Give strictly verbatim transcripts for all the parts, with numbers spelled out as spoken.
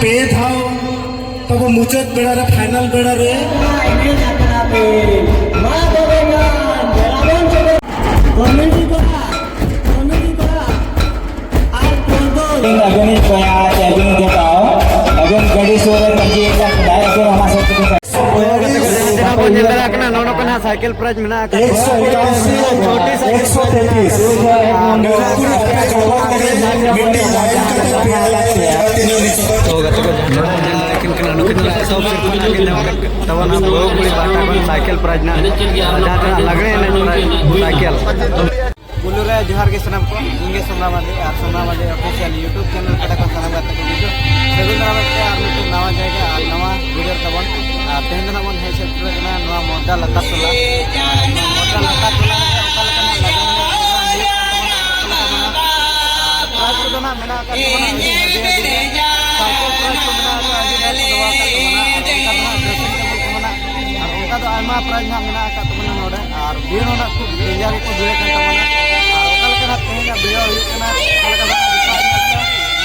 ᱯᱮ ᱫᱷᱟᱣ ᱛᱟᱵᱚ ᱢᱩᱪᱟᱹᱫ ᱵᱮᱲᱟ ᱨᱮ, ᱯᱷᱟᱭᱱᱟᱞ ᱵᱮᱲᱟ ᱨᱮ ᱮᱱᱮᱡ ᱟᱠᱟᱱᱟ ᱯᱮ᱾ ᱢᱟ ᱛᱚᱵᱮ ᱠᱷᱟᱱ ᱫᱮᱞᱟ ᱵᱚᱱ ᱪᱚᱵᱚᱱ᱾ ᱠᱚᱢᱮᱰᱤ ᱠᱚᱲᱟ, ᱠᱚᱢᱮᱰᱤ ᱠᱚᱲᱟ, ᱟᱨ ᱯᱚᱨᱫᱚᱞ᱾ ᱟᱹᱵᱤᱱ ᱠᱚᱭᱟ, ᱟᱹᱵᱤᱱ ᱡᱚᱴᱟᱣ, ᱟᱹᱵᱤᱱ ᱜᱟᱹᱰᱤ ᱥᱩᱨ ᱨᱮ ᱛᱟᱹᱜᱤ ᱟᱠᱟᱫ ᱵᱮᱱᱟᱭ, ᱟᱹᱵᱤᱱ ᱚᱱᱟ ᱥᱮᱫ ᱛᱮᱜᱮ ᱥᱮᱱ᱾ ᱱᱚᱛᱮ ᱵᱚᱱ ᱧᱮᱞ ᱫᱟᱲᱮᱭᱟᱜ ᱠᱟᱱᱟ, ᱱᱚᱰᱮ ᱠᱷᱚᱱ ᱦᱟᱸᱜ ᱥᱟᱭᱠᱮᱞ ᱯᱨᱟᱭᱤᱡᱽ ᱢᱮᱱᱟᱜ ᱟᱠᱟᱫ᱾ ᱮᱠᱥᱚ ᱮᱠᱟᱥᱤ, ᱮᱠᱥᱚ ᱛᱮᱛᱨᱤᱥ᱾ ᱢᱤᱫᱴᱤᱡ ᱞᱟᱭᱤᱱ ᱠᱟᱛᱮ ᱯᱮ ᱞᱟᱭᱤᱱ ᱠᱟᱛᱮ᱾ ᱛᱚ ᱜᱟᱛᱮ ᱠᱚ, ᱡᱟᱦᱟᱸ ᱛᱤᱱᱟᱹᱜ ᱵᱚᱱ ᱧᱮᱞ ᱫᱟᱲᱮᱭᱟᱜ ᱠᱟᱱᱟ, ᱱᱩᱠᱤᱱ ᱫᱚ ᱮᱛᱚᱦᱚᱵ ᱥᱤᱨᱯᱟᱹ ᱱᱟᱜ ᱠᱤᱱ ᱧᱟᱢ ᱟᱠᱟᱫ ᱛᱟᱵᱚᱱᱟ, ᱵᱟᱹᱦᱩ ᱠᱩᱲᱤ ᱯᱟᱦᱴᱟ ᱠᱷᱚᱱ ᱥᱟᱭᱠᱮᱞ ᱯᱨᱟᱭᱤᱡᱽ ᱱᱟᱜ, ᱡᱟᱦᱟᱸ ᱛᱤᱱᱟᱹᱜ ᱞᱟᱜᱽᱲᱮ ᱮᱱᱮᱡ ᱯᱨᱟᱭᱤᱡᱽ ᱥᱟᱭᱠᱮᱞ᱾ ᱯᱩᱭᱞᱩ ᱨᱮ ᱡᱚᱦᱟᱨ ᱜᱮ ᱥᱟᱱᱟᱢ ᱠᱚ, ᱤᱧ ᱜᱮ ᱥᱚᱢᱨᱟ ᱢᱟᱨᱰᱤ ᱟᱨ ᱥᱚᱢᱨᱟ ᱢᱟᱨᱰᱤ ᱚᱯᱷᱤᱥᱤᱭᱟᱞ YouTube ᱪᱮᱱᱮᱞ ᱯᱟᱦᱴᱟ ᱠᱷᱚᱱ ᱥᱟᱱᱟᱢ ᱜᱟᱛᱮ ᱠᱚ ᱵᱤᱡᱚᱭ ᱥᱟᱹᱜᱩᱱ ᱫᱟᱨᱟᱢ ᱛᱮ ᱟᱨ ᱢᱤᱫᱴᱮᱱ ᱱᱟᱣᱟ ᱡᱟᱭᱜᱟ ᱟᱨ ᱱᱟᱣᱟ ᱵᱷᱤᱰᱤᱭᱳ ᱛᱟᱵᱚᱱ᱾ ᱟᱨ ᱛᱮᱦᱮᱧ ᱫᱚ ᱱᱟᱜ ᱵᱚᱱ ᱦᱮᱡ ᱥᱮᱴᱮᱨ ᱟᱠᱟᱱᱟ ᱱᱚᱣᱟ ᱢᱚᱨᱡᱟ ᱞᱟᱛᱟᱨ ᱴᱚᱞᱟ᱾ ᱟᱨ ᱱᱚᱣᱟ ᱢᱚᱨᱡᱟ ᱞᱟᱛᱟᱨ ᱴᱚᱞᱟ ᱨᱮ ᱚᱠᱟ ᱞᱮᱠᱟᱱᱟᱜ ᱞᱟᱜᱽᱲᱮ ᱮᱱᱮᱡ ᱯᱨᱳᱜᱨᱟᱢ ᱦᱩᱭᱩᱜ ᱠᱟᱱ ᱛᱟᱵᱚᱱᱟ, ᱚᱠᱟ ᱞᱮᱠᱟ ᱵᱟᱝ? ᱟᱨ ᱯᱨᱟᱭᱤᱡᱽ ᱠᱚᱫᱚ ᱱᱟᱜ ᱢᱮᱱᱟᱜ ᱟᱠᱟᱫ ᱛᱟᱵᱚᱱᱟ ᱟᱹᱰᱤ ᱦᱮᱵᱤ ᱦᱮᱵᱤ ᱜᱮ᱾ ᱥᱟᱭᱠᱮᱞ ᱯᱨᱟᱭᱤᱡᱽ ᱠᱚ ᱢᱮᱱᱟᱜ ᱟᱠᱟᱫ, ᱟᱹᱰᱤ ᱰᱷᱮᱨ ᱠᱚ ᱫᱚᱦᱚ ᱟᱠᱟᱫ ᱛᱟᱵᱚᱱᱟ᱾ ᱟᱨ ᱚᱱᱠᱟ ᱫᱚ ᱱᱟᱜ ᱰᱨᱮᱥᱤᱝ ᱴᱮᱵᱤᱞ ᱠᱚ ᱢᱮᱱᱟᱜ, ᱟᱨ ᱚᱱᱠᱟ ᱫᱚ ᱟᱭᱢᱟ ᱯᱨᱟᱭᱤᱡᱽ ᱱᱟᱜ ᱢᱮᱱᱟᱜ ᱟᱠᱟᱫ ᱛᱟᱵᱚᱱᱟ ᱱᱚᱰᱮ᱾ ᱟᱨ ᱵᱷᱤᱲ ᱦᱚᱸ ᱱᱟᱜ ᱠᱷᱩᱵ ᱰᱮᱧᱡᱟᱨ ᱜᱮᱠᱚ ᱵᱷᱤᱲ ᱟᱠᱟᱱ ᱛᱟᱵᱚᱱᱟ᱾ ᱟᱨ ᱚᱠᱟ ᱞᱮᱠᱟ ᱱᱟᱜ ᱛᱮᱦᱮᱧᱟᱜ ᱵᱷᱤᱲ ᱦᱩᱭᱩᱜ ᱠᱟᱱᱟ, ᱚᱠᱟ ᱞᱮᱠᱟ ᱵᱷᱤᱲ ᱦᱩᱭᱩᱜ ᱠᱟᱱᱟ,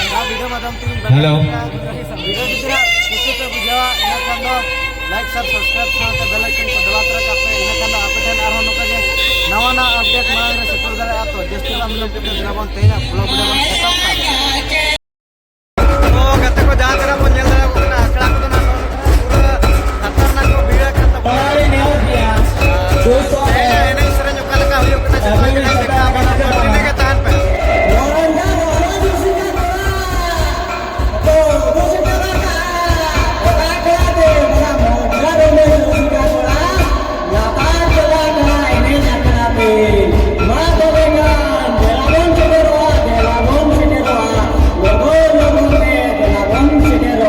ᱱᱚᱣᱟ ᱵᱷᱤᱰᱤᱭᱳ ᱢᱟᱫᱽᱫᱷᱚᱢ ᱛᱮᱜᱮ ᱵᱟᱰᱟᱭ ᱦᱮᱞᱳ᱾ ᱦᱚᱪᱚᱭᱟ᱾ ᱵᱷᱤᱰᱤᱭᱳ ᱡᱩᱫᱤ ᱱᱟᱜ ᱠᱩᱥᱤ ᱯᱮ ᱵᱩᱡᱷᱟᱹᱣᱟ, ᱤᱱᱟᱹ ᱠᱷᱟᱱ ᱫᱚ ᱞᱟᱭᱤᱠ, ᱥᱮᱭᱟᱨ, ᱥᱟᱵᱥᱠᱨᱟᱭᱤᱵ ᱥᱟᱶᱛᱮ ᱵᱮᱞ ᱟᱭᱠᱚᱱ ᱠᱚ ᱫᱟᱵᱟ ᱛᱚᱨᱟ ᱠᱟᱜ ᱯᱮ᱾ ᱤᱱᱟᱹ ᱠᱷᱟᱱ ᱫᱚ ᱟᱯᱮ ᱴᱷᱮᱱ ᱟᱨᱦᱚᱸ ᱱᱚᱝᱠᱟ ᱜᱮ ᱱᱟᱣᱟ ᱱᱟᱣᱟ ᱟᱯᱰᱮᱴ ᱢᱟᱲᱟᱝ ᱨᱮ ᱥᱮᱴᱮᱨ ᱫᱟᱲᱮᱭᱟᱜᱼᱟ᱾ ᱛᱚ ᱡᱟᱹᱥᱛᱤ ᱵᱟᱝ ᱵᱤᱞᱚᱢ ᱠᱟᱛᱮ ᱫᱮᱞᱟ ᱵᱚᱱ ᱛᱮᱦᱮᱧᱟᱜ ᱵᱞᱚᱜ ᱵᱷᱤᱰᱤᱭᱳ ᱵᱚᱱ ᱮᱛᱚᱦᱚᱵ ᱠᱟᱜ ᱜᱮ᱾ ᱛᱚ ᱜᱟᱛᱮ ᱠᱚ, ᱡᱟᱦᱟᱸ ᱛᱤᱱᱟᱹᱜ ᱵᱚᱱ ᱧᱮᱞ ᱫᱟᱲᱮᱭᱟᱜ ᱠᱟᱱᱟ, ᱟᱠᱷᱲᱟ ᱠᱚᱫᱚ ᱱᱟᱜ ᱱᱚᱜᱼᱚ ᱱᱚᱝᱠᱟ ᱯᱩᱨᱟᱹ ᱠᱷᱟᱛᱟᱨᱱᱟᱠ ᱠᱚ ᱵᱷᱤᱲ ᱟᱠᱟᱫ ᱛᱟᱵᱚᱱᱟ᱾ ᱛᱮᱦᱮᱧᱟᱜ ᱮᱱᱮᱡ ᱥᱮᱨᱮᱧ ᱚᱠᱟ ᱞᱮᱠᱟ ᱦᱩᱭᱩᱜ ᱠᱟᱱᱟ, ᱡᱚᱛᱚ ᱜᱮ ᱱᱟᱜ ᱫᱮᱠᱷᱟᱣ ᱟᱵᱚᱱᱟ᱾ ᱛᱚ ᱱᱤᱱᱟᱹᱜ ᱜᱮ ᱛᱟᱦᱮᱱ ᱯᱮ᱾ ᱞᱟᱛᱟᱨ ᱴᱚᱞᱟ ᱠᱚᱲᱟ ᱮᱱᱮᱡ ᱟᱠᱟᱱᱟ ᱯᱮ᱾ ᱢᱟ ᱛᱚᱵᱮ ᱠᱷᱟᱱ ᱫᱮᱞᱟ ᱵᱚᱱ ᱥᱮᱴᱮᱨᱚᱜᱼᱟ, ᱫᱮᱞᱟ ᱵᱚᱱ ᱥᱮᱴᱮᱨᱚᱜᱼᱟ᱾ ᱞᱚᱜᱚᱱ ᱞᱚᱜᱚᱱ ᱛᱮ ᱫᱮᱞᱟ ᱵᱚᱱ ᱥᱮᱴᱮᱨᱚᱜᱼᱟ᱾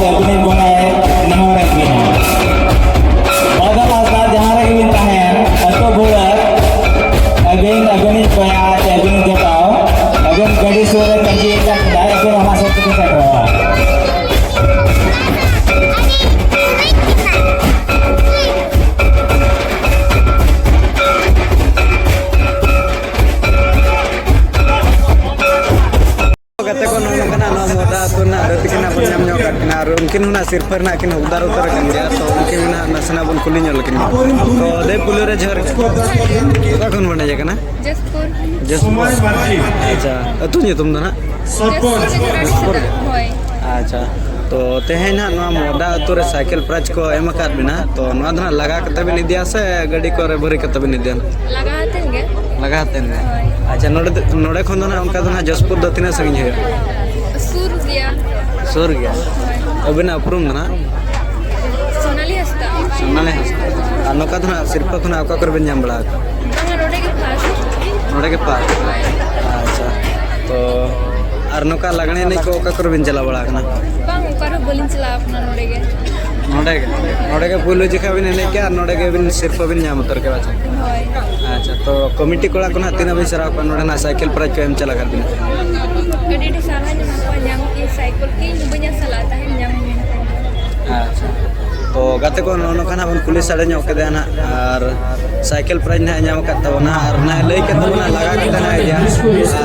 ᱟᱹᱵᱤᱱᱤᱡ ᱵᱚᱸᱜᱟᱭ ᱱᱮᱦᱚᱨᱮᱫ ᱵᱤᱱᱟ᱾ ᱵᱟᱫᱚᱞ ᱦᱟᱸᱥᱫᱟ, ᱡᱟᱦᱟᱸ ᱨᱮᱜᱮ ᱵᱤᱱ ᱛᱟᱦᱮᱱ, ᱟᱹᱛᱩ ᱵᱷᱩᱲᱟᱹ, ᱟᱹᱵᱤᱱ, ᱟᱹᱵᱤᱱᱤᱡ ᱵᱚᱭᱦᱟ ᱥᱮ ᱟᱹᱵᱤᱱᱤᱡ ᱡᱚᱴᱟᱣ, ᱟᱹᱵᱤᱱ ᱜᱟᱹᱰᱤ ᱥᱩᱨ ᱨᱮ ᱛᱟᱺᱜᱤ ᱟᱠᱟᱫ ᱵᱤᱱᱟᱭ, ᱟᱹᱵᱤᱱ ᱚᱱᱟ ᱥᱮᱫ ᱛᱮᱵᱤᱱ ᱥᱮᱴᱮᱨᱚᱜᱼᱟ᱾ ᱜᱟᱛᱮ ᱠᱚ, ᱱᱚᱜᱼᱚ ᱱᱚᱝᱠᱟᱱᱟᱜ ᱱᱚᱣᱟ ᱢᱚᱦᱫᱟ ᱟᱹᱛᱩ ᱨᱮᱱᱟᱜ ᱟᱹᱲᱟᱹ ᱛᱤᱠᱤᱱ ᱦᱟᱸᱜ ᱵᱚᱱ ᱧᱟᱢ ᱧᱚᱜ ᱠᱟᱜ ᱠᱤᱱᱟ ᱟᱨ ᱩᱱᱠᱤᱱ ᱦᱚᱸ ᱱᱟᱜ ᱥᱤᱨᱯᱟᱹ ᱨᱮᱱᱟᱜ ᱠᱤᱱ ᱦᱚᱠᱫᱟᱨ ᱩᱛᱟᱹᱨ ᱟᱠᱟᱱ ᱜᱮᱭᱟ᱾ ᱛᱚ ᱩᱱᱠᱤᱱ ᱦᱚᱸ ᱱᱟᱜ ᱱᱟᱥᱮᱱᱟᱜ ᱵᱚᱱ ᱠᱩᱞᱤ ᱧᱚᱜ ᱞᱮᱠᱤᱱ ᱜᱮ᱾ ᱛᱚ ᱫᱟᱹᱭ, ᱯᱩᱭᱞᱩ ᱨᱮ ᱡᱚᱦᱟᱨ ᱜᱮ᱾ ᱚᱠᱟ ᱠᱷᱚᱱ ᱵᱚᱱ ᱦᱮᱡ ᱟᱠᱟᱱᱟ? ᱡᱟᱹᱥᱯᱩᱨ᱾ ᱡᱟᱹᱥᱯᱩᱨ᱾ ᱟᱪᱪᱷᱟ, ᱟᱹᱛᱩ ᱧᱩᱛᱩᱢ ᱫᱚ ᱱᱟᱜ? ᱡᱟᱹᱥᱯᱩᱨ᱾ ᱦᱳᱭ᱾ ᱟᱪᱪᱷᱟ, ᱛᱚ ᱛᱮᱦᱮᱧ ᱱᱟᱜ ᱱᱚᱣᱟ ᱢᱚᱦᱫᱟ ᱟᱹᱛᱩ ᱨᱮ ᱥᱟᱭᱠᱮᱞ ᱯᱨᱟᱭᱤᱡᱽ ᱠᱚ ᱮᱢ ᱟᱠᱟᱫ ᱵᱤᱱᱟ, ᱛᱚ ᱱᱚᱣᱟ ᱫᱚ ᱱᱟᱜ ᱞᱟᱜᱟ ᱠᱟᱛᱮ ᱵᱤᱱ ᱤᱫᱤᱭᱟ ᱥᱮ ᱜᱟᱹᱰᱤ ᱠᱚᱨᱮ ᱵᱷᱟᱹᱨᱤ ᱠᱟᱛᱮ ᱵᱤᱱ ᱤᱫᱤᱭᱟ? ᱞᱟᱜᱟ ᱟᱛᱮᱱ ᱜᱮ᱾ ᱞᱟᱜᱟ ᱟᱛᱮᱱ ᱜᱮ? ᱦᱳᱭ᱾ ᱟᱪᱪᱷᱟ, ᱱᱚᱰᱮ ᱫᱚ, ᱱᱚᱰᱮ ᱠᱷᱚᱱ ᱫᱚ ᱱᱟᱜ ᱚᱱᱠᱟ ᱫᱚ ᱱᱟᱜ ᱡᱟᱹᱥᱯᱩᱨ ᱫᱚ ᱛᱤᱱᱟᱹᱜ ᱥᱟᱺᱜᱤᱧ ᱦᱩᱭᱩᱜᱼᱟ? ᱥᱩᱨ ᱜᱮᱭᱟ᱾ ᱥᱩᱨ ᱜᱮᱭᱟ᱾ ᱦᱳᱭ᱾ ᱟᱹᱵᱤᱱᱟᱜ ᱩᱯᱨᱩᱢ ᱫᱚ ᱱᱟᱜ? ᱥᱳᱱᱟᱞᱤ ᱦᱟᱸᱥᱫᱟ᱾ ᱥᱳᱱᱟᱞᱤ ᱦᱟᱸᱥᱫᱟ᱾ ᱟᱨ ᱱᱚᱝᱠᱟ ᱫᱚ ᱱᱟᱜ ᱥᱤᱨᱯᱟᱹ ᱠᱷᱚᱱᱟᱜ ᱚᱠᱟ ᱠᱚᱨᱮ ᱵᱤᱱ ᱧᱟᱢ ᱵᱟᱲᱟ ᱟᱠᱟᱫᱟ? ᱵᱟᱝᱟ, ᱱᱚᱰᱮ ᱜᱮ ᱯᱷᱟᱥᱴ᱾ ᱱᱚᱰᱮ ᱜᱮ ᱯᱷᱟᱥᱴ? ᱦᱳᱭ᱾ ᱟᱪᱪᱷᱟ᱾ ᱛᱚ, ᱟᱨ ᱱᱚᱝᱠᱟ ᱞᱟᱜᱽᱬᱮ ᱮᱱᱮᱡ ᱠᱚ ᱚᱠᱟ ᱠᱚᱨᱮ ᱵᱤᱱ ᱪᱟᱞᱟᱣ ᱵᱟᱲᱟ ᱟᱠᱟᱱᱟ? ᱵᱟᱝ, ᱚᱠᱟ ᱨᱮᱦᱚᱸ ᱵᱟᱹᱞᱤᱧ ᱪᱟᱞᱟᱣ ᱟᱠᱟᱱᱟ, ᱱᱚᱰᱮ ᱜᱮ᱾ ᱱᱚᱰᱮ ᱜᱮ? ᱱᱚᱰᱮ ᱜᱮ ᱯᱩᱭᱞᱩ ᱡᱚᱠᱷᱟ ᱵᱤᱱ ᱮᱱᱮᱡ ᱠᱮᱜᱼᱟ ᱟᱨ ᱱᱚᱰᱮ ᱜᱮ ᱵᱤᱱ ᱥᱤᱨᱯᱟᱹ ᱵᱤᱱ ᱧᱟᱢ ᱩᱛᱟᱹᱨ ᱠᱮᱫᱟ, ᱟᱪᱪᱷᱟ᱾ ᱦᱳᱭ᱾ ᱟᱪᱪᱷᱟ, ᱛᱚ ᱠᱚᱢᱤᱴᱤ ᱠᱚᱲᱟ ᱠᱚ ᱱᱟᱜ ᱛᱤᱱᱟᱹᱜ ᱵᱤᱱ ᱥᱟᱨᱦᱟᱣ ᱠᱚᱣᱟ ᱱᱚᱰᱮ ᱱᱟᱜ ᱥᱟᱭᱠᱮᱞ ᱯᱨᱟᱭᱤᱡᱽ ᱠᱚ ᱮᱢ ᱪᱟᱞ ᱟᱠᱟᱫ ᱵᱤᱱᱟ? ᱟᱹᱰᱤ ᱟᱹᱰᱤ ᱥᱟᱨᱦᱟᱣ ᱧᱟᱢ ᱠᱚᱣᱟ, ᱧᱟᱢ ᱠᱮᱜᱼᱟᱹᱧ ᱥᱟᱭᱠᱮᱞ ᱠᱤ ᱤᱧ ᱵᱟᱹᱧ ᱟᱥᱟ ᱞᱮᱫ ᱛᱟᱦᱮᱸᱫ ᱧᱟᱢ ᱟᱹᱧ ᱢᱮᱱᱛᱮ᱾ ᱟᱪᱪᱷᱟ᱾ ᱛᱚ ᱜᱟᱛᱮ ᱠᱚ, ᱱᱚᱜᱼᱚ ᱱᱚᱝᱠᱟ ᱱᱟᱜ ᱵᱚᱱ ᱠᱩᱞᱤ ᱥᱟᱰᱮ ᱧᱚᱜ ᱠᱮᱫᱮᱭᱟ ᱱᱟᱜ, ᱟᱨ ᱥᱟᱭᱠᱮᱞ ᱯᱨᱟᱭᱤᱡᱽ ᱱᱟᱜ ᱮ ᱧᱟᱢ ᱟᱠᱟᱫ ᱛᱟᱵᱚᱱᱟ, ᱟᱨ ᱱᱟᱜ ᱞᱟᱹᱭ ᱠᱮᱫ ᱛᱟᱵᱚᱱᱟ ᱞᱟᱜᱟ ᱠᱟᱛᱮ ᱱᱟᱜ ᱤᱫᱤᱭᱟ᱾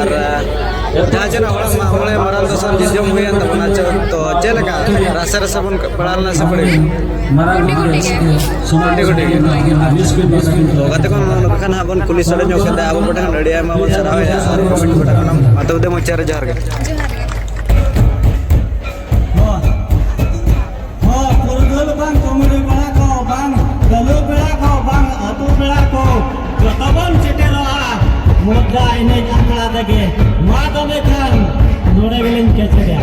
ᱟᱨ ᱡᱟᱦᱟᱸ ᱡᱮ ᱱᱟᱜ ᱦᱚᱲᱟᱜ ᱢᱟᱜ ᱢᱚᱬᱮ ᱢᱟᱨᱟᱝ ᱫᱚᱥᱟᱨ ᱡᱚᱡᱚᱢ ᱦᱩᱭᱮᱱ ᱛᱟᱵᱚᱱᱟ, ᱪᱮ-, ᱛᱚ ᱪᱮᱫ ᱞᱮᱠᱟ ᱨᱟᱥᱮ ᱨᱟᱥᱮ ᱵᱚᱱ ᱯᱟᱲᱟᱣ ᱞᱮᱱᱟ ᱥᱮ ᱵᱟᱹᱲᱤᱡ? ᱜᱩᱴᱤ ᱜᱩᱴᱤ ᱜᱮ᱾ ᱜᱩᱴᱤ ᱜᱩᱴᱤ ᱜᱮ᱾ ᱛᱚ ᱜᱟᱛᱮ ᱠᱚ, ᱱᱚᱜᱼᱚ ᱱᱚᱝᱠᱟ ᱱᱟᱜ ᱵᱚᱱ ᱠᱩᱞᱤ ᱥᱟᱰᱮ ᱧᱚᱜ ᱠᱮᱫᱟ, ᱟᱵᱚ ᱠᱚᱴᱷᱮᱱ ᱟᱹᱰᱤ ᱟᱭᱢᱟ ᱵᱚᱱ ᱥᱟᱨᱦᱟᱣᱮᱫᱼᱟ, ᱟᱨ ᱠᱚᱢᱤᱴᱤ ᱠᱚᱴᱷᱮᱱ ᱠᱷᱚᱱ ᱢᱟ ᱛᱚᱵᱮ ᱫᱮ ᱢᱩᱪᱟᱹᱫ ᱨᱮ ᱡᱚᱦᱟᱨ ᱜᱮ᱾ ᱡᱚᱦᱟᱨ ᱜᱮ᱾ ᱦᱚᱸ, ᱯᱩᱨᱩᱫᱷᱩᱞ ᱵᱟᱝ, ᱠᱩᱢᱩᱨᱤ ᱯᱮᱲᱟ ᱠᱚ ᱵᱟᱝ, ᱜᱟᱹᱞᱩ ᱯᱮᱲᱟ ᱠᱚ ᱵᱟᱝ, ᱟᱹᱛᱩ ᱯᱮᱲᱟ ᱠᱚ, ᱡᱚᱛᱚ ᱵᱚᱱ ᱥᱮᱴᱮᱨᱚᱜᱼᱟ ᱢᱚᱫᱽᱫᱟ ᱮᱱᱮᱡ ᱟᱠᱷᱲᱟ ᱨᱮᱜᱮ᱾ ᱢᱟ ᱛᱚᱵᱮ ᱠᱷᱟᱱ ᱱᱚᱰᱮ ᱜᱮᱞᱤᱧ ᱠᱮᱪᱮᱫᱟ᱾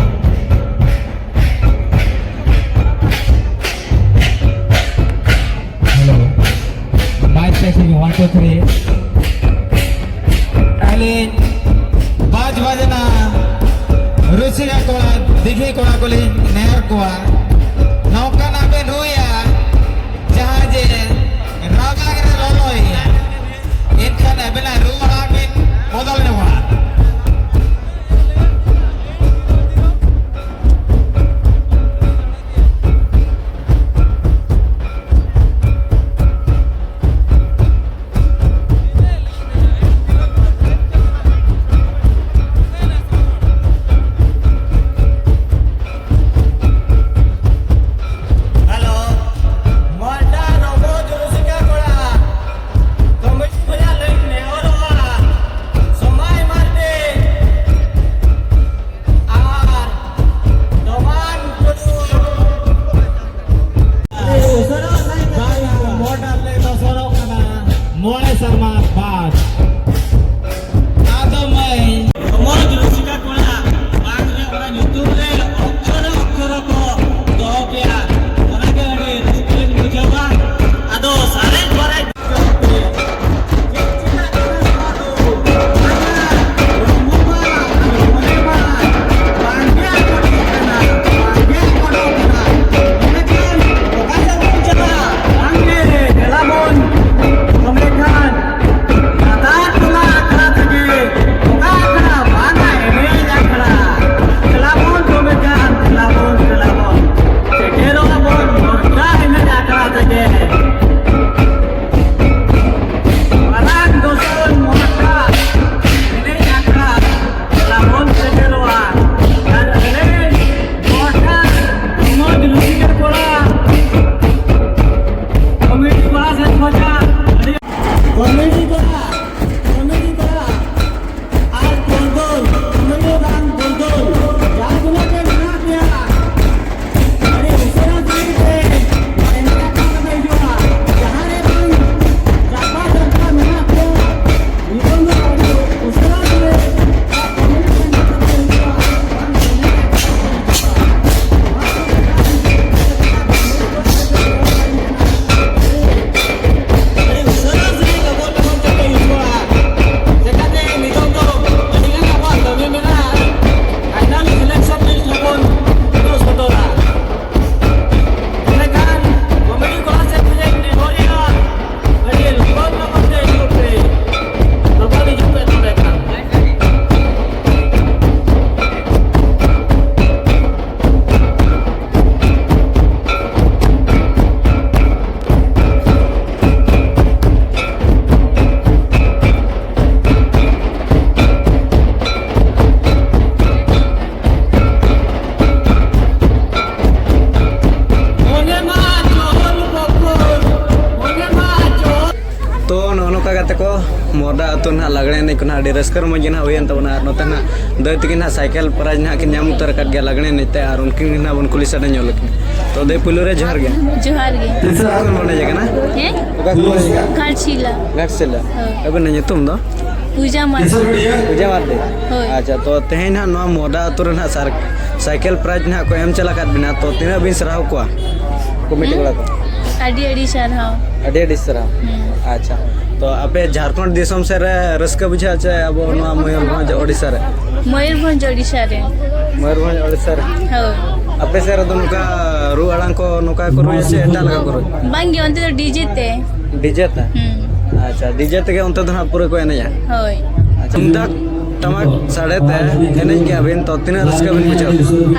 Hello, mic testing, one, two, three. ᱟᱹᱞᱤᱧ ᱵᱟᱡᱽ ᱵᱟᱡᱽᱱᱟ ᱠᱚᱣᱟ, ᱱᱚᱝᱠᱟᱱᱟᱜ ᱵᱮᱱ ᱨᱩᱭᱟ, ᱡᱟᱦᱟᱸ ᱡᱮ ᱨᱟᱵᱟᱝ ᱨᱮ ᱞᱚᱞᱚᱭ, ᱮᱱᱠᱷᱟᱱ ᱟᱵᱮᱱᱟᱜ ᱨᱩ ᱟᱲᱟᱝ ᱵᱮᱱ ᱵᱚᱫᱚᱞ ᱧᱚᱜᱟ᱾ ᱠᱚ ᱱᱟᱦᱟᱜ ᱟᱹᱰᱤ ᱨᱟᱹᱥᱠᱟᱹ ᱨᱚᱢᱚᱡᱽ ᱜᱮ ᱱᱟᱦᱟᱜ ᱦᱩᱭᱮᱱ ᱛᱟᱵᱚᱱᱟ᱾ ᱟᱨ ᱱᱚᱛᱮ ᱱᱟᱦᱟᱜ ᱫᱟᱹᱭ ᱛᱟᱹᱠᱤᱱ ᱱᱟᱦᱟᱜ ᱥᱟᱭᱠᱮᱞ ᱯᱨᱟᱭᱤᱡᱽ ᱱᱟᱦᱟᱜ ᱠᱤᱱ ᱧᱟᱢ ᱩᱛᱟᱹᱨ ᱟᱠᱟᱫ ᱜᱮᱭᱟ ᱞᱟᱜᱽᱬᱮ ᱮᱱᱮᱡ ᱛᱮ᱾ ᱟᱨ ᱩᱱᱠᱤᱱ ᱜᱮ ᱱᱟᱦᱟᱜ ᱵᱚᱱ ᱠᱩᱞᱤ ᱥᱟᱰᱮ ᱧᱚᱜ ᱞᱮᱠᱤᱱ᱾ ᱛᱚ ᱫᱟᱹᱭ, ᱯᱩᱭᱞᱩ ᱨᱮ ᱡᱚᱦᱟᱨ ᱜᱮ᱾ ᱡᱚᱦᱟᱨ ᱜᱮ᱾ ᱚᱠᱟ ᱠᱷᱚᱱ ᱵᱚᱱ ᱦᱮᱡ ᱟᱠᱟᱱᱟ? ᱦᱮᱸ? ᱚᱠᱟ ᱠᱷᱚᱱ ᱵᱚᱱ ᱦᱮᱡ ᱟᱠᱟᱱᱟ? ᱜᱷᱟᱴᱥᱤᱞᱟ᱾ ᱜᱷᱟᱴᱥᱤᱞᱟ᱾ ᱦᱳᱭ᱾ ᱟᱹᱵᱤᱱᱟᱜ ᱧᱩᱛᱩᱢ ᱫᱚ? ᱯᱩᱡᱟ ᱢᱟᱨᱰᱤ᱾ ᱯᱩᱡᱟ ᱢᱟᱨᱰᱤ᱾ ᱦᱳᱭ᱾ ᱟᱪᱪᱷᱟ, ᱛᱚ ᱛᱮᱦᱮᱧ ᱱᱟᱦᱟᱜ ᱱᱚᱣᱟ ᱢᱚᱦᱫᱟ ᱟᱹᱛᱩ ᱨᱮ ᱱᱟᱦᱟᱜ ᱥᱟᱨ-, ᱥᱟᱭᱠᱮᱞ ᱯᱨᱟᱭᱤᱡᱽ ᱱᱟᱦᱟᱜ ᱠᱚ ᱮᱢ ᱪᱟᱞ ᱟᱠᱟᱫ ᱵᱤᱱᱟ, ᱛᱚ ᱛᱤᱱᱟᱹᱜ ᱵᱤᱱ ᱥᱟᱨᱦᱟᱣ ᱠᱚᱣᱟ ᱠᱚᱢᱤᱴᱤ ᱦᱩᱸ? ᱠᱚᱲᱟ ᱠᱚ? ᱟᱹᱰᱤ ᱟᱹᱰᱤ ᱥᱟᱨᱦᱟᱣ᱾ ᱟᱹᱰᱤ ᱟᱹᱰᱤ ᱥᱟᱨᱦᱟᱣ᱾ ᱦᱩᱸ᱾ ᱟᱪᱪᱷᱟ, ᱛᱚ ᱟᱯᱮ ᱡᱷᱟᱲᱠᱷᱚᱸᱰ ᱫᱤᱥᱚᱢ ᱥᱮᱫ ᱨᱮ ᱨᱟᱹᱥᱠᱟᱹ ᱵᱩᱡᱷᱟᱹᱜᱼᱟ ᱪᱮ ᱟᱵᱚ ᱱᱚᱣᱟ ᱢᱚᱭᱩᱨᱵᱷᱚᱸᱡᱽ ᱳᱰᱤᱥᱟ ᱨᱮ? ᱢᱚᱭᱩᱨᱵᱷᱚᱸᱡᱽ ᱳᱰᱤᱥᱟ ᱨᱮ᱾ ᱢᱚᱭᱩᱨᱵᱷᱚᱸᱡᱽ ᱳᱰᱤᱥᱟ ᱨᱮ᱾ ᱦᱳᱭ᱾ ᱟᱯᱮ ᱥᱮᱫ ᱨᱮᱫᱚ ᱱᱚᱝᱠᱟ ᱨᱩ ᱟᱲᱟᱝ ᱠᱚ ᱱᱚᱝᱠᱟ ᱠᱚ ᱨᱩᱭᱟ ᱥᱮ ᱮᱴᱟᱜ ᱞᱮᱠᱟ ᱠᱚ ᱨᱩᱭᱟ? ᱵᱟᱝ ᱜᱮ, ᱚᱱᱛᱮ ᱫᱚ ᱰᱤᱡᱮ ᱛᱮ᱾ ᱰᱤᱡᱮ ᱛᱮ? ᱦᱩᱸ᱾ ᱟᱪᱪᱷᱟ, ᱰᱤᱡᱮ ᱛᱮᱜᱮ ᱚᱱᱛᱮ ᱫᱚ ᱱᱟᱦᱟᱜ ᱯᱩᱨᱟᱹ ᱠᱚ ᱮᱱᱮᱡᱼᱟ? ᱦᱳᱭ᱾ ᱟᱪᱪᱷᱟ, ᱛᱩᱢᱫᱟᱜ ᱴᱟᱢᱟᱠ ᱥᱟᱰᱮ ᱛᱮ ᱮᱱᱮᱡ ᱜᱮᱭᱟ ᱵᱤᱱ, ᱛᱚ ᱛᱤᱱᱟᱹᱜ ᱨᱟᱹᱥᱠᱟᱹ ᱵᱤᱱ ᱵᱩᱡᱷᱟᱹᱣ?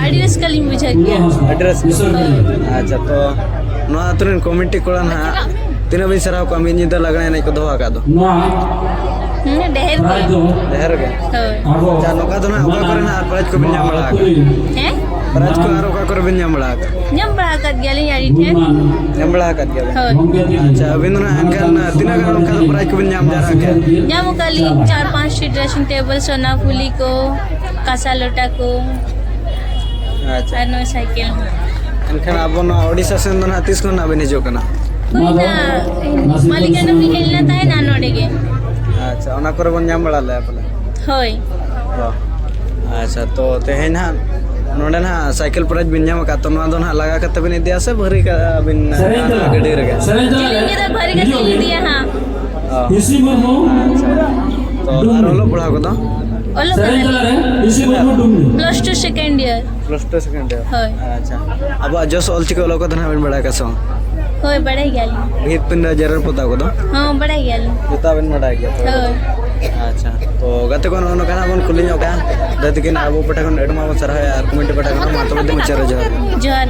ᱟᱹᱰᱤ ᱨᱟᱹᱥᱠᱟᱹ ᱞᱤᱧ ᱵᱩᱡᱷᱟᱹᱣ ᱜᱮᱭᱟ᱾ ᱟᱹᱰᱤ ᱨᱟᱹᱥᱠᱟᱹ᱾ ᱦᱳᱭ᱾ ᱟᱪᱪᱷᱟ, ᱛᱚ ᱱᱚᱣᱟ ᱟᱹᱛᱩ ᱨᱮᱱ ᱠᱚᱢᱤᱴᱤ ᱠᱚᱲᱟ ᱱᱟᱦᱟᱜ ᱛᱤᱱᱟᱹᱜ ᱵᱤᱱ ᱥᱟᱨᱦᱟᱣ ᱠᱚᱣᱟ ᱢᱤᱫ ᱧᱤᱫᱟᱹ ᱞᱟᱜᱽᱬᱮ ᱮᱱᱮᱡ ᱠᱚ ᱫᱚᱦᱚ ᱟᱠᱟᱫ ᱫᱚ? ᱦᱩᱸ, ᱰᱷᱮᱨ ᱜᱮ᱾ ᱰᱷᱮᱨ ᱜᱮ? ᱦᱳᱭ᱾ ᱟᱪᱪᱷᱟ, ᱱᱚᱝᱠᱟ ᱫᱚ ᱱᱟᱦᱟᱜ ᱚᱠᱟ ᱠᱚᱨᱮ ᱱᱟᱦᱟᱜ ᱟᱨ ᱯᱨᱟᱭᱤᱡᱽ ᱠᱚᱵᱤᱱ ᱧᱟᱢ ᱵᱟᱲᱟ ᱟᱠᱟᱫᱟ? ᱦᱮᱸ? ᱯᱨᱟᱭᱤᱡᱽ ᱠᱚ ᱟᱨ ᱚᱠᱟ ᱠᱚᱨᱮ ᱵᱤᱱ ᱧᱟᱢ ᱵᱟᱲᱟ ᱟᱠᱟᱫᱟ? ᱧᱟᱢ ᱵᱟᱲᱟ ᱟᱠᱟᱫ ᱜᱮᱭᱟᱞᱤᱧ ᱟᱹᱰᱤ ᱴᱷᱮᱱ᱾ ᱧᱟᱢ ᱵᱟᱲᱟ ᱟᱠᱟᱫ ᱜᱮᱭᱟ ᱵᱤᱱ? ᱦᱳᱭ᱾ ᱟᱪᱪᱷᱟ, ᱟᱹᱵᱤᱱ ᱫᱚ ᱱᱟᱦᱟᱜ ᱮᱱᱠᱷᱟᱱ ᱛᱤᱱᱟᱹᱜ ᱜᱟᱱ ᱚᱱᱠᱟ ᱫᱚ ᱯᱨᱟᱭᱤᱡᱽ ᱠᱚᱵᱤᱱ ᱧᱟᱢ ᱡᱟᱣᱨᱟ ᱠᱮᱫᱟ? ᱧᱟᱢ ᱟᱠᱟᱫ ᱞᱤᱧ ᱪᱟᱨ ᱯᱟᱸᱪᱴᱤ ᱰᱨᱮᱥᱤᱝ ᱴᱮᱵᱚᱞ, ᱥᱚᱱᱟ ᱯᱷᱩᱞᱤ ᱠᱚ, ᱠᱟᱸᱥᱟ ᱞᱚᱴᱟ ᱠᱚ᱾ ᱟᱪᱪᱷᱟ᱾ ᱟᱨ ᱱᱚᱣᱟ ᱥᱟᱭᱠᱮᱞ ᱦᱚᱸ᱾ ᱮᱱᱠᱷᱟᱱ ᱟᱵᱚ ᱱᱚᱣᱟ ᱳᱰᱤᱥᱟ ᱥᱮᱱ ᱫᱚ ᱱᱟᱦᱟᱜ ᱛᱤᱥ ᱠᱷᱚᱱ ᱱᱟᱦᱟᱜ ᱵᱤᱱ ᱦᱤᱡᱩᱜ ᱠᱟᱱᱟ? ᱦᱩᱭᱱᱟ, ᱢᱟᱞᱤᱠᱟᱱᱰᱚᱢ ᱞᱤᱧ ᱦᱮᱡ ᱞᱮᱱᱟ ᱛᱟᱦᱮᱱᱟ ᱱᱚᱰᱮ ᱜᱮ᱾ ᱟᱪᱪᱷᱟ, ᱚᱱᱟ ᱠᱚᱨᱮ ᱵᱚᱱ ᱧᱟᱢ ᱵᱟᱲᱟ ᱞᱮᱫᱼᱟ ᱯᱟᱞᱮ? ᱦᱳᱭ᱾ ᱚ᱾ ᱟᱪᱪᱷᱟ, ᱛᱚ ᱛᱮᱦᱮᱧ ᱱᱟᱦᱟᱜ ᱱᱚᱰᱮ ᱱᱟᱦᱟᱜ ᱥᱟᱭᱠᱮᱞ ᱯᱨᱟᱭᱤᱡᱽ ᱵᱤᱱ ᱧᱟᱢ ᱟᱠᱟᱫ, ᱛᱚ ᱱᱚᱣᱟ ᱫᱚ ᱱᱟᱦᱟᱜ ᱞᱟᱜᱟ ᱠᱟᱛᱮ ᱵᱤᱱ ᱤᱫᱤᱭᱟ ᱥᱮ ᱵᱷᱟᱹᱨᱤ ᱠᱟᱜᱼᱟ ᱵᱤᱱ, ᱥᱮᱨᱮᱧ ᱛᱟᱞᱟ᱾ ᱜᱟᱹᱰᱤ ᱨᱮᱜᱮ? ᱥᱮᱨᱮᱧ ᱛᱟᱞᱟ ᱨᱮ᱾ ᱪᱮᱫ ᱞᱤᱧ ᱞᱟᱹᱭᱫᱟ, ᱵᱷᱟᱹᱨᱤ ᱠᱟᱛᱮ ᱞᱤᱧ ᱤᱫᱤᱭᱟ ᱦᱟᱸᱜ᱾ ᱚ᱾ ᱤᱥᱤ ᱢᱩᱨᱢᱩ᱾ ᱟᱪᱪᱷᱟ᱾ ᱛᱚ ᱟᱨ ᱚᱞᱚᱜ ᱯᱟᱲᱦᱟᱣ ᱠᱚᱫᱚ? ᱚᱞᱚᱜ ᱥᱮᱨᱮᱧ ᱛᱟᱞᱟ ᱨᱮ ᱠᱟᱱᱟᱞᱤᱧ᱾ ᱤᱥᱤ ᱢᱩᱨᱢᱩ ᱰᱩᱢᱱᱤ᱾ Plus two second year᱾ Plus two second year? ᱦᱳᱭ᱾ ᱟᱪᱪᱷᱟ᱾ ᱟᱵᱚᱣᱟᱜ ᱡᱚᱥ ᱚᱞᱪᱤᱠᱤ ᱚᱞᱚᱜ ᱠᱚᱫᱚ ᱱᱟᱦᱟᱜ ᱵᱤᱱ ᱵᱟᱲᱟᱭ ᱠᱟᱜ ᱥᱮ ᱵᱟᱝ? ᱦᱳᱭ, ᱵᱟᱲᱟᱭ ᱜᱮᱭᱟᱞᱤᱧ᱾ ᱵᱷᱤᱛ ᱯᱤᱸᱰᱟᱹ ᱡᱮᱨᱮᱲ ᱯᱚᱛᱟᱣ ᱠᱚᱫᱚ? ᱦᱚᱸ, ᱵᱟᱲᱟᱭ ᱜᱮᱭᱟᱞᱤᱧ᱾ ᱡᱚᱛᱚ ᱵᱤᱱ ᱵᱟᱰᱟᱭ ᱜᱮᱭᱟ ᱛᱚ? ᱦᱳᱭ᱾ ᱟᱪᱪᱷᱟ᱾ ᱛᱚ ᱜᱟᱛᱮ ᱠᱚ, ᱱᱚᱜᱼᱚ ᱱᱚᱝᱠᱟ ᱱᱟᱜ ᱵᱚᱱ ᱠᱩᱞᱤ ᱧᱚᱜ ᱠᱚᱣᱟ᱾ ᱫᱟᱹᱭ ᱛᱟᱹᱠᱤᱱ ᱟᱵᱚ ᱯᱟᱦᱴᱟ ᱠᱷᱚᱱ ᱟᱹᱰᱤ ᱢᱟᱨᱟᱝ ᱵᱚᱱ ᱥᱟᱨᱦᱟᱣᱮᱫᱼᱟ ᱟᱨ ᱠᱚᱢᱤᱴᱤ ᱯᱟᱦᱴᱟ ᱠᱷᱚᱱ ᱢᱟ ᱛᱚᱵᱮ ᱫᱚ ᱢᱩᱪᱟᱹᱫ ᱨᱮ ᱡᱚᱦᱟᱨ᱾ ᱡᱚᱦᱟᱨ᱾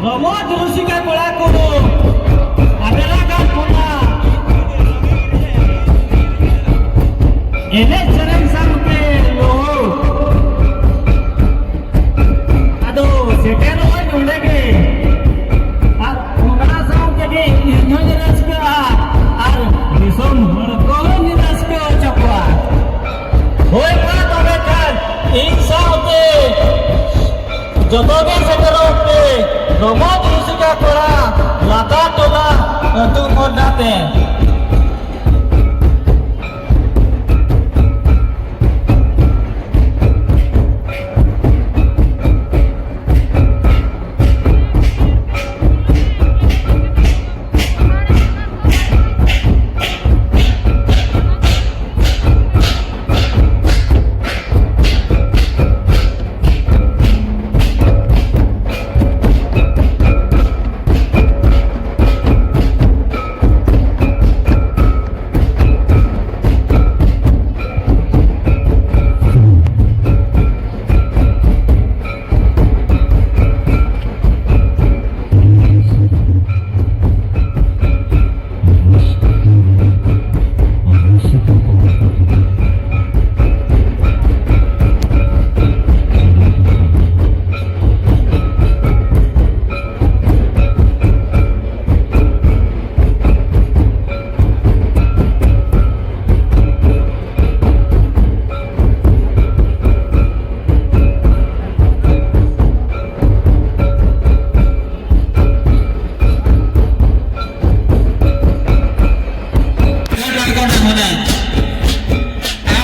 ᱨᱚᱢᱚᱡᱽ ᱨᱩᱥᱤᱠᱟ ᱠᱚᱲᱟ ᱠᱚ, ᱟᱫᱮᱞᱟ ᱜᱟᱲ ᱠᱷᱚᱱᱟᱜ ᱮᱱᱮᱡ ᱥᱮᱨᱮᱧ ᱥᱟᱶᱛᱮ ᱞᱩᱦᱩᱠ᱾ ᱟᱫᱚ ᱥᱮᱴᱮᱨᱚᱜᱼᱟᱹᱧ ᱚᱸᱰᱮ ᱜᱮ, ᱟᱨ ᱚᱱᱟ ᱥᱟᱶ ᱛᱮᱜᱮ ᱤᱧ ᱦᱚᱸᱧ ᱨᱟᱹᱥᱠᱟᱹᱜᱼᱟ, ᱟᱨ ᱫᱤᱥᱚᱢ ᱦᱚᱲ ᱠᱚᱦᱚᱸᱧ ᱨᱟᱹᱥᱠᱟᱹ ᱦᱚᱪᱚ ᱠᱚᱣᱟ᱾ ᱦᱳᱭ ᱢᱟ ᱛᱚᱵᱮ ᱠᱷᱟᱱ ᱤᱧ ᱥᱟᱶᱛᱮ ᱡᱚᱛᱚ ᱜᱮ ᱥᱮᱴᱮᱨᱚᱜ ᱯᱮ, ᱨᱚᱢᱚᱡᱽ ᱨᱩᱥᱤᱠᱟ ᱠᱚᱲᱟ, ᱞᱟᱛᱟᱨ ᱴᱚᱞᱟ ᱟᱹᱛᱩ ᱢᱚᱫᱽᱫᱷᱟ ᱛᱮ᱾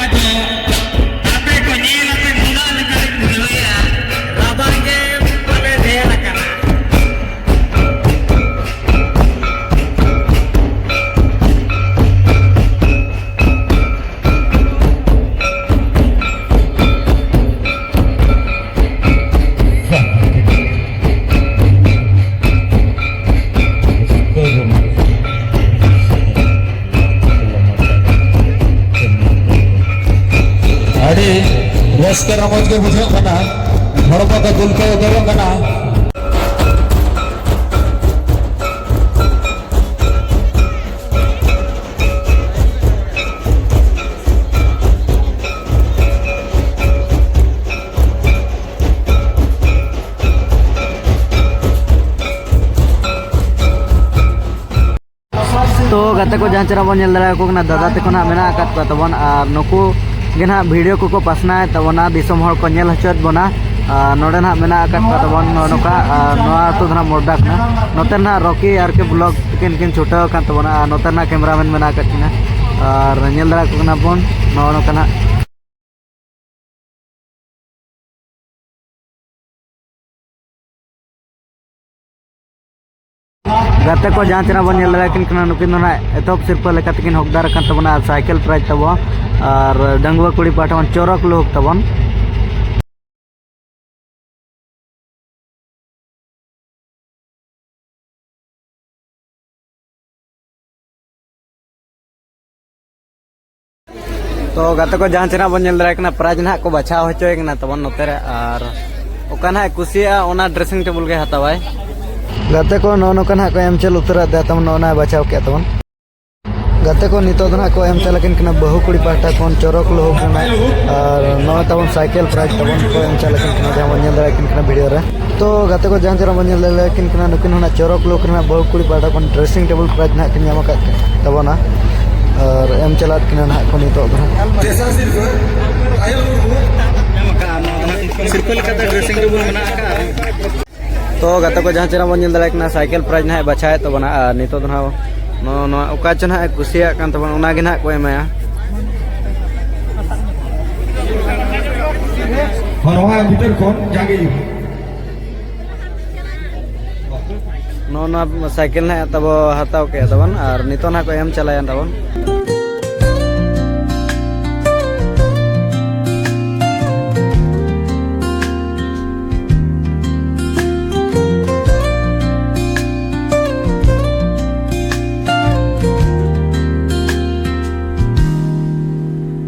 ᱟᱫᱚ ᱟᱯᱮ ᱠᱚ ᱧᱮᱞ ᱟᱯᱮ ᱱᱩᱱᱟᱹᱜ ᱞᱮᱠᱟᱞᱮ ᱵᱩᱡᱷᱟᱹᱣᱮᱫᱼᱟ, ᱨᱟᱵᱟᱝ ᱜᱮ ᱯᱟᱞᱮ ᱰᱷᱮᱨ ᱟᱠᱟᱱᱟ᱾ ᱟᱹᱰᱤ ᱨᱟᱹᱥᱠᱟᱹ ᱨᱚᱢᱚᱡᱽ ᱜᱮ ᱵᱩᱡᱷᱟᱹᱜ ᱠᱟᱱᱟ, ᱦᱚᱲᱢᱚ ᱠᱚ ᱫᱩᱞᱠᱟᱹᱣ ᱩᱛᱟᱹᱨᱚᱜ ᱠᱟᱱᱟ᱾ ᱛᱟᱠᱚ ᱡᱟᱦᱟᱸ ᱪᱮᱦᱨᱟ ᱵᱚᱱ ᱧᱮᱞ ᱫᱟᱲᱮᱭᱟᱠᱚ ᱠᱟᱱᱟ, ᱫᱟᱫᱟ ᱛᱟᱠᱚ ᱱᱟᱦᱟᱜ ᱢᱮᱱᱟᱜ ᱟᱠᱟᱫ ᱠᱚᱣᱟ ᱛᱟᱵᱚᱱ, ᱟᱨ ᱱᱩᱠᱩ ᱜᱮ ᱱᱟᱦᱟᱜ ᱵᱷᱤᱰᱤᱭᱳ ᱠᱚᱠᱚ ᱯᱟᱥᱱᱟᱣᱮᱫ ᱛᱟᱵᱚᱱᱟ, ᱫᱤᱥᱚᱢ ᱦᱚᱲ ᱠᱚ ᱧᱮᱞ ᱦᱚᱪᱚᱭᱮᱫ ᱵᱚᱱᱟ᱾ ᱟᱨ ᱱᱚᱰᱮ ᱱᱟᱦᱟᱜ ᱢᱮᱱᱟᱜ ᱟᱠᱟᱫ ᱠᱚᱣᱟ ᱛᱟᱵᱚᱱ ᱱᱚᱜᱼᱚ ᱱᱚᱝᱠᱟ, ᱟᱨ ᱱᱚᱣᱟ ᱟᱹᱛᱩ ᱫᱚ ᱱᱟᱦᱟᱜ ᱢᱚᱨᱫᱟ ᱠᱟᱱᱟ᱾ ᱱᱚᱛᱮ ᱱᱟᱦᱟᱜ ᱨᱚᱠᱤ ᱟᱨ ᱠᱮ ᱵᱞᱚᱜ ᱛᱤᱠᱤᱱ ᱠᱤᱱ ᱪᱷᱩᱴᱟᱹᱣ ᱟᱠᱟᱱ ᱛᱟᱵᱚᱱᱟ, ᱟᱨ ᱱᱚᱛᱮ ᱱᱟᱦᱟᱜ ᱠᱮᱢᱨᱟᱢᱮᱱ ᱢᱮᱱᱟᱜ ᱟᱠᱟᱫ ᱠᱤᱱᱟ, ᱟᱨ ᱧᱮᱞ ᱫᱟᱲᱮᱭᱟᱠᱚ ᱠᱟᱱᱟ ᱵᱚᱱ ᱱᱚᱜᱼᱚ ᱱᱚᱝᱠᱟ ᱱᱟᱦᱟᱜ᱾ ᱜᱟᱛᱮ ᱠᱚ ᱡᱟᱦᱟᱸ ᱪᱮᱦᱨᱟ ᱵᱚᱱ ᱧᱮᱞ ᱫᱟᱲᱮᱭᱟᱠᱤᱱ ᱠᱟᱱᱟ, ᱱᱩᱠᱤᱱ ᱫᱚ ᱱᱟᱦᱟᱜ ᱮᱛᱚᱦᱚᱵ ᱥᱤᱨᱯᱟᱹ ᱞᱮᱠᱟ ᱛᱮᱠᱤᱱ ᱦᱚᱠᱫᱟᱨ ᱟᱠᱟᱱ ᱛᱟᱵᱚᱱᱟ, ᱟᱨ ᱥᱟᱭᱠᱮᱞ ᱯᱨᱟᱭᱤᱡᱽ ᱛᱟᱵᱚ, ᱟᱨ ᱰᱟᱺᱜᱩᱣᱟᱹ ᱠᱩᱲᱤ ᱯᱟᱦᱴᱟ ᱠᱷᱚᱱ ᱪᱚᱨᱚᱠ ᱞᱩᱦᱩᱠ ᱛᱟᱵᱚᱱ᱾ ᱛᱚ ᱜᱟᱛᱮ ᱠᱚ ᱡᱟᱦᱟᱸ ᱪᱮᱦᱨᱟ ᱵᱚᱱ ᱧᱮᱞ ᱫᱟᱲᱮᱭᱟᱜ ᱠᱟᱱᱟ, ᱯᱨᱟᱭᱤᱡᱽ ᱱᱟᱦᱟᱜ ᱠᱚ ᱵᱟᱪᱷᱟᱣ ᱦᱚᱪᱚᱭᱮ ᱠᱟᱱᱟ ᱛᱟᱵᱚᱱ ᱱᱚᱛᱮ ᱨᱮ, ᱟᱨ ᱚᱠᱟ ᱱᱟᱦᱟᱜ ᱮ ᱠᱩᱥᱤᱭᱟᱜᱼᱟ ᱚᱱᱟ ᱰᱨᱮᱥᱤᱝ ᱴᱮᱵᱩᱞ ᱜᱮ ᱦᱟᱛᱟᱣᱟᱭ᱾ ᱜᱟᱛᱮ ᱠᱚ ᱱᱚᱜᱼᱚ ᱱᱚᱝᱠᱟ ᱱᱟᱦᱟᱜ ᱠᱚ ᱮᱢ ᱪᱟᱞ ᱩᱛᱟᱹᱨᱟᱫ ᱛᱟᱵᱚᱱ, ᱱᱚᱜᱼᱚ ᱱᱟ ᱵᱟᱪᱷᱟᱣ ᱠᱮᱫ ᱛᱟᱵᱚᱱ᱾ ᱜᱟᱛᱮ ᱠᱚ ᱱᱤᱛᱚᱜ ᱫᱚ ᱱᱟᱦᱟᱜ ᱠᱚ ᱮᱢ ᱪᱟᱞ ᱟᱹᱠᱤᱱ ᱠᱟᱱᱟ ᱵᱟᱹᱦᱩ ᱠᱩᱲᱤ ᱯᱟᱦᱴᱟ ᱠᱷᱚᱱ ᱪᱚᱨᱚᱠ ᱞᱩᱦᱩᱠ ᱨᱮᱱᱟᱜ, ᱟᱨ ᱱᱚᱜᱼᱚᱭ ᱛᱟᱵᱚᱱ ᱥᱟᱭᱠᱮᱞ ᱯᱨᱟᱭᱤᱡᱽ ᱛᱟᱵᱚᱱ ᱠᱚ ᱮᱢ ᱪᱟᱞ ᱟᱹᱠᱤᱱ ᱠᱟᱱᱟ, ᱡᱟᱦᱟᱸ ᱵᱚᱱ ᱧᱮᱞ ᱫᱟᱲᱮᱭᱟᱜ ᱠᱤᱱ ᱠᱟᱱᱟ ᱵᱷᱤᱰᱤᱭᱳ ᱨᱮ᱾ ᱛᱚ ᱜᱟᱛᱮ ᱠᱚ ᱡᱟᱦᱟᱸ ᱪᱮᱦᱨᱟ ᱵᱚᱱ ᱧᱮᱞ ᱫᱟᱲᱮᱭᱟᱠᱤᱱ ᱠᱟᱱᱟ, ᱱᱩᱠᱤᱱ ᱦᱚᱸ ᱱᱟᱦᱟᱜ ᱪᱚᱨᱚᱠ ᱞᱩᱠ ᱨᱮᱱᱟᱜ ᱵᱟᱹᱦᱩ ᱠᱩᱲᱤ ᱯᱟᱦᱴᱟ ᱠᱷᱚᱱ ᱰᱨᱮᱥᱤᱝ ᱴᱮᱵᱩᱞ ᱯᱨᱟᱭᱤᱡᱽ ᱱᱟᱦᱟᱜ ᱠᱤᱱ ᱧᱟᱢ ᱟᱠᱟᱫ ᱛᱟᱵᱚᱱᱟ, ᱟᱨ ᱮᱢ ᱪᱟᱞᱟᱜ ᱠᱤᱱᱟ ᱱᱟᱦᱟᱜ ᱠᱚ ᱱᱤᱛᱚᱜ ᱫᱚ ᱱᱟᱦᱟᱜ᱾ ᱥᱤᱨᱯᱟᱹ ᱞᱮᱠᱟᱛᱮ ᱰᱨᱮᱥᱤᱝ ᱴᱮᱵᱩᱞ ᱢᱮᱱᱟᱜ ᱟᱠᱟᱫᱼᱟ᱾ ᱛᱚ ᱜᱟᱛᱮ ᱠᱚ ᱡᱟᱦᱟᱸ ᱪᱮᱦᱨᱟ ᱵᱚᱱ ᱧᱮᱞ ᱫᱟᱲᱮᱭᱟᱜ ᱠᱟᱱᱟ, ᱥᱟᱭᱠᱮᱞ ᱯᱨᱟᱭᱤᱡᱽ ᱱᱟᱦᱟᱜ ᱮ ᱵᱟᱪᱷᱟᱣᱮᱫ ᱛᱟᱵᱚᱱᱟ, ᱟᱨ ᱱᱤᱛᱚᱜ ᱫᱚ ᱱᱟᱦᱟᱜ ᱱᱚᱜᱼᱚ ᱱᱚᱣᱟ ᱚᱠᱟ ᱪᱚ ᱱᱟᱦᱟᱜ ᱮ ᱠᱩᱥᱤᱭᱟᱜ ᱠᱟᱱ ᱛᱟᱵᱚᱱᱟ, ᱚᱱᱟ ᱜᱮ ᱱᱟᱦᱟᱜ ᱠᱚ ᱮᱢᱟᱭᱟ᱾ ᱱᱚᱣᱟ ᱵᱷᱤᱛᱟᱹᱨ ᱠᱷᱚᱱ ᱡᱟᱜᱮ ᱱᱚᱜᱼᱚ ᱱᱚᱣᱟ ᱥᱟᱭᱠᱮᱞ ᱱᱟᱦᱟᱜ ᱛᱟᱵᱚ ᱦᱟᱛᱟᱣ ᱠᱮᱫ ᱛᱟᱵᱚᱱ, ᱟᱨ ᱱᱤᱛᱚᱜ ᱱᱟᱦᱟᱜ ᱠᱚ ᱮᱢ ᱪᱟᱞᱟᱭᱮᱱ ᱛᱟᱵᱚᱱ᱾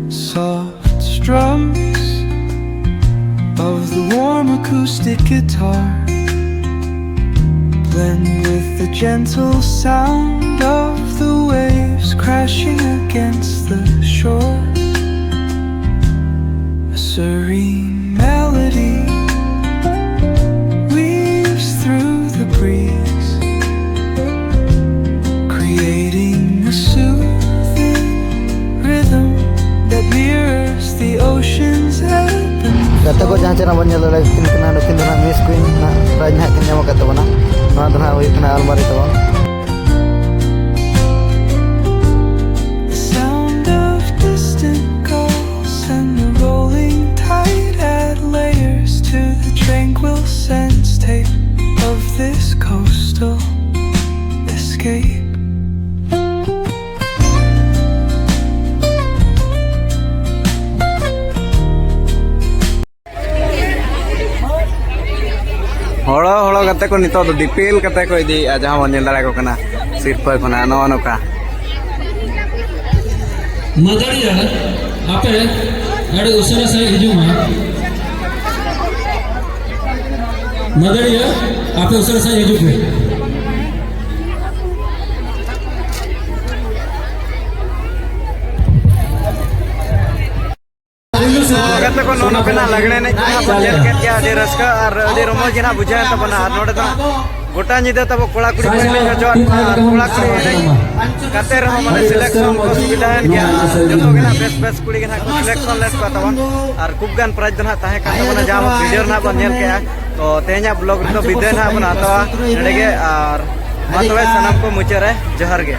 Soft strums of the warm acoustic guitar blend with the gentle sound of the waves crashing against the shore. A serene melody weaves through the breeze, creating a ᱜᱟᱛᱮ ᱠᱚ, ᱡᱟᱦᱟᱸ ᱪᱮᱱᱟᱜ ᱵᱚᱱ ᱧᱮᱞ ᱫᱟᱲᱮᱭᱟᱠᱤᱱ ᱠᱟᱱᱟ, ᱱᱩᱠᱤᱱ ᱫᱚ ᱱᱟᱦᱟᱜ ᱢᱤᱥ ᱠᱩᱭᱤᱱ ᱱᱟᱦᱟᱜ ᱯᱨᱟᱭᱤᱡᱽ ᱱᱟᱦᱟᱜ ᱠᱤᱱ ᱧᱟᱢ ᱟᱠᱟᱫ ᱛᱟᱵᱚᱱᱟ᱾ ᱱᱚᱣᱟ ᱫᱚ ᱱᱟᱦᱟᱜ ᱦᱩᱭᱩᱜ ᱠᱟᱱᱟ ᱟᱞᱢᱟᱨᱤ ᱛᱟᱵᱚᱱ᱾ The sound of distant calls and the rolling tide add layers to the tranquil sense tape of this coastal escape. ᱦᱚᱲᱚ ᱦᱚᱲᱚ ᱠᱟᱛᱮ ᱠᱚ ᱱᱤᱛᱚᱜ ᱫᱚ ᱫᱤᱯᱤᱞ ᱠᱟᱛᱮ ᱠᱚ ᱤᱫᱤᱭᱮᱫᱼᱟ, ᱡᱟᱦᱟᱸ ᱵᱚᱱ ᱧᱮᱞ ᱫᱟᱲᱮᱭᱟᱠᱚ ᱠᱟᱱᱟ ᱥᱤᱨᱯᱟᱹ ᱠᱷᱚᱱᱟᱜ ᱱᱚᱜᱼᱚ ᱱᱚᱝᱠᱟ᱾ ᱢᱟᱹᱫᱟᱹᱲᱤᱭᱟᱹ, ᱟᱯᱮ ᱟᱹᱰᱤ ᱩᱥᱟᱹᱨᱟ ᱥᱟᱺᱦᱤᱡ ᱦᱤᱡᱩᱜ ᱢᱟ᱾ ᱢᱟᱹᱫᱟᱹᱲᱤᱭᱟᱹ, ᱟᱯᱮ ᱩᱥᱟᱹᱨᱟ ᱥᱟᱺᱦᱤᱡ ᱦᱤᱡᱩᱜ ᱯᱮ᱾ ᱜᱟᱛᱮ ᱠᱚ, ᱱᱚᱣᱟ ᱱᱚᱰᱮᱱᱟᱜ ᱞᱟᱜᱽᱲᱮ ᱮᱱᱮᱡ ᱠᱚ ᱦᱟᱸᱜ ᱵᱚᱱ ᱧᱮᱞ ᱠᱮᱫ ᱜᱮᱭᱟ, ᱟᱹᱰᱤ ᱨᱟᱹᱥᱠᱟᱹ ᱟᱨ ᱟᱹᱰᱤ ᱨᱚᱢᱚᱡᱽ ᱜᱮ ᱦᱟᱸᱜ ᱵᱩᱡᱷᱟᱹᱣᱮᱱ ᱛᱟᱵᱚᱱᱟ᱾ ᱟᱨ ᱱᱚᱰᱮ ᱫᱚ ᱦᱟᱸᱜ ᱜᱚᱴᱟ ᱧᱤᱫᱟᱹ ᱛᱟᱵᱚ ᱠᱚᱲᱟ ᱠᱩᱲᱤ ᱠᱚ ᱮᱱᱮᱡ ᱦᱚᱪᱚᱣᱟᱜ ᱠᱚᱣᱟ ᱟᱨ ᱠᱚᱲᱟ ᱠᱩᱲᱤ ᱮᱱᱮᱡ ᱠᱟᱛᱮ ᱨᱮᱦᱚᱸ ᱢᱟᱱᱮ ᱥᱤᱞᱮᱠᱥᱚᱱ ᱠᱚ ᱥᱩᱵᱤᱫᱷᱟᱭᱮᱱ ᱜᱮᱭᱟ᱾ ᱡᱚᱛᱚ ᱜᱮ ᱦᱟᱸᱜ ᱵᱮᱥ ᱵᱮᱥ ᱠᱩᱲᱤ ᱜᱮ ᱦᱟᱸᱜ ᱠᱚ ᱥᱤᱞᱮᱠᱥᱚᱱ ᱞᱮᱫ ᱠᱚᱣᱟ ᱛᱟᱵᱚᱱ᱾ ᱟᱨ ᱠᱷᱩᱵ ᱜᱟᱱ ᱯᱨᱟᱭᱤᱡᱽ ᱫᱚ ᱦᱟᱸᱜ ᱛᱟᱦᱮᱸ ᱠᱟᱱ ᱛᱟᱵᱚᱱᱟ, ᱡᱟᱦᱟᱸ ᱵᱷᱤᱰᱤᱭᱳ ᱨᱮ ᱦᱟᱸᱜ ᱵᱚᱱ ᱧᱮᱞ ᱠᱮᱜᱼᱟ᱾ ᱛᱚ ᱛᱮᱦᱮᱧᱟᱜ ᱵᱞᱚᱜ ᱨᱮᱫᱚ ᱵᱤᱫᱟᱹᱭ ᱦᱟᱸᱜ ᱵᱚᱱ ᱦᱟᱛᱟᱣᱟ ᱱᱚᱰᱮ ᱜᱮ᱾ ᱟᱨ ᱢᱟ ᱛᱚᱵᱮ ᱥᱟᱱᱟᱢ ᱠᱚ ᱢᱩᱪᱟᱹᱫ ᱨᱮ ᱡᱚᱦᱟᱨ ᱜᱮ᱾